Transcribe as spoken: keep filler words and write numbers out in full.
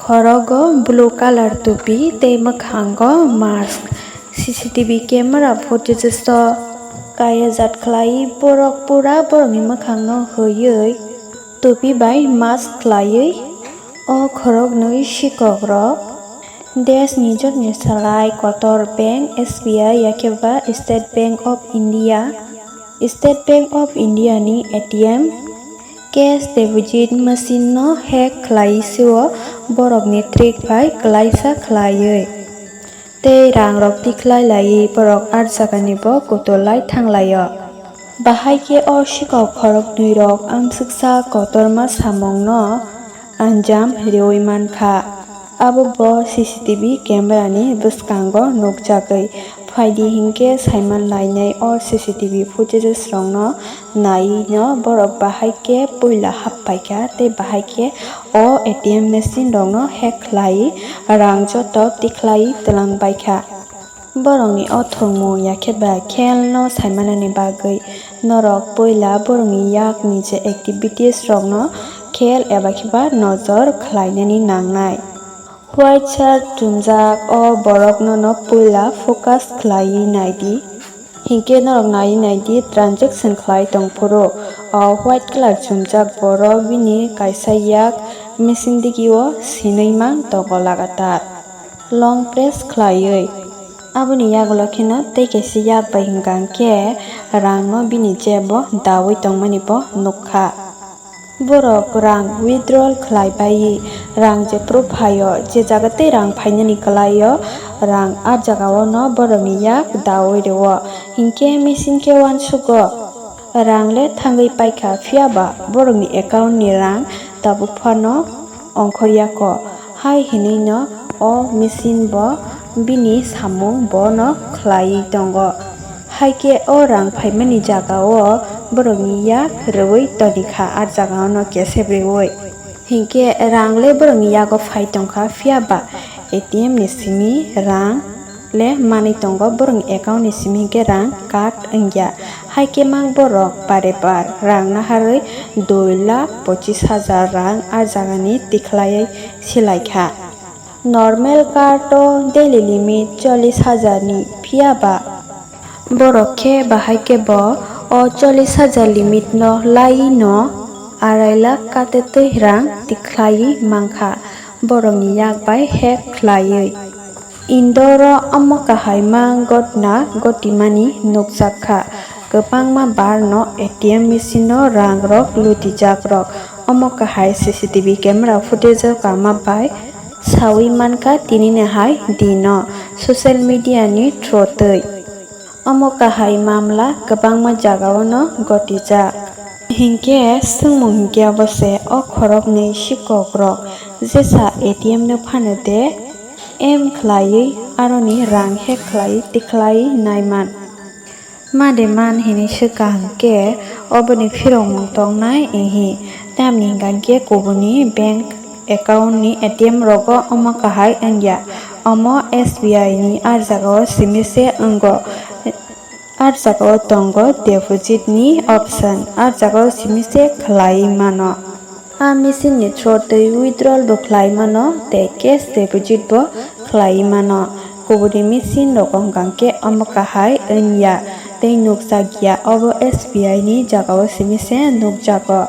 Khorogo blue colour tupi tei mwkhango mask. C C T V camera footage o kaya jat khlai borok pura borokni mwkhangno hwiywi tupi bai mask khlaiwi o khoroknwi sikokrok. Desh ni jotni salai kotor bank S B I yakhe ba State Bank of India, State Bank of India ni A T M, cash deposit machine no hack khlai sio borok ni trick bai klaisa khlaiwi tei rang rok tikhlai laiwi borok ar jaga ni bo kutulai thanglaio. Bahai khe o sikok khoroknwi rok amsuksa kotorma samung no anjam riwi mankha. Abo bo C C T V camera ni bwskango nukjagwi phaidi hinkhe saiman lainai o C C T V footages rokno naiwi no borok bahai khe puila happaikha tei bahai khe o A T M machine rokno hack khlai rang joto tikhlai twlang baikha. Borokni o thwngmung yakhe ba khelno saimanani bagwi norok puila borokni yakni je activities rokno khel eba khe ba nojor khlainani nangnai. White shirt chumjak o borokno no puila focus khlaiwi naidi, hinkhe norok naiwi naidi transaction khlai tongphuru o white colour chumjak borok bini kaisa yak machine digi o sinwi mang tongo lagatar. Long press khlaiwi. Aboni yagulo kheno tei kaisa yak bai hwnka hwnkhe rangno bini jebo daui tongmani bo nukha. Borok rang withdrawal khlai bai rang jephuru phaio, je jaga tei rang phainani kwlaio rang ah jagao no borokni yak daui rwo, hinkhe machine khe uansugo. Rang le thangwi paikha, phiya ba borokni account ni rang tabuk phano ongkhorya kho. Hai hinwi no o machine bo bini samung bo no khlaiwi tongo. Hai khe o rang phaimani jaga o borokni yak rwui toni kha, ah jaga o no kesep rwui. Hinkhe rang le borokni yago phai tongkha, phiya ba A T M ni simi rang le manwi tongo, borokni account ni simi hinkhe rang cut wngya. Hai khe mang borok bare bar rang naharwi dui lakh pochis hajar rang ah jagani tikhlaiwi silaikha. Normal card o daily limit chollish hajar ni, phiya ba borok khe bahai khe bo o chollish hajar limit no laiwi no arai lakh kate twi rang tikhlaiwi mankha, borokni yak bai hack khlaiwi. Indore o omo kahaima ghotna ghotimani nukjak kha. Kwbangma bar no A T M machine o rang rok lutijak rok. Omo kahai C C T V camera footage o kama bai sawi mankha tinini hai dino social media ni through twi. Omo kahai mamla kwbangma jagao no gotijak. Hinkhe swngmung hinkhe obo se, o khoroknwi sikok rok jesa A T M no phano de em khlaiwi aroni rang hack khlaiwi tikhlaiwi naiman. Ma de man hinwi swkang khe oboni phirokmung tongnai ihi. Tamni hwnkha khe kubuni bank account ni A T M rogo omo kahai wngya. Omo S B I ni ah jagao simi se wngo. Ah jagao tongo deposit ni option. Ah jagao simi se khlai mano. A machine ni through twi withdrawal bo khlai mano tei cash deposit bo khlai mano. Kubuni machine rogo hwnkha khe omo kahai wngya tei nukjak ya, obo S B I ni jagao simi se nukjago.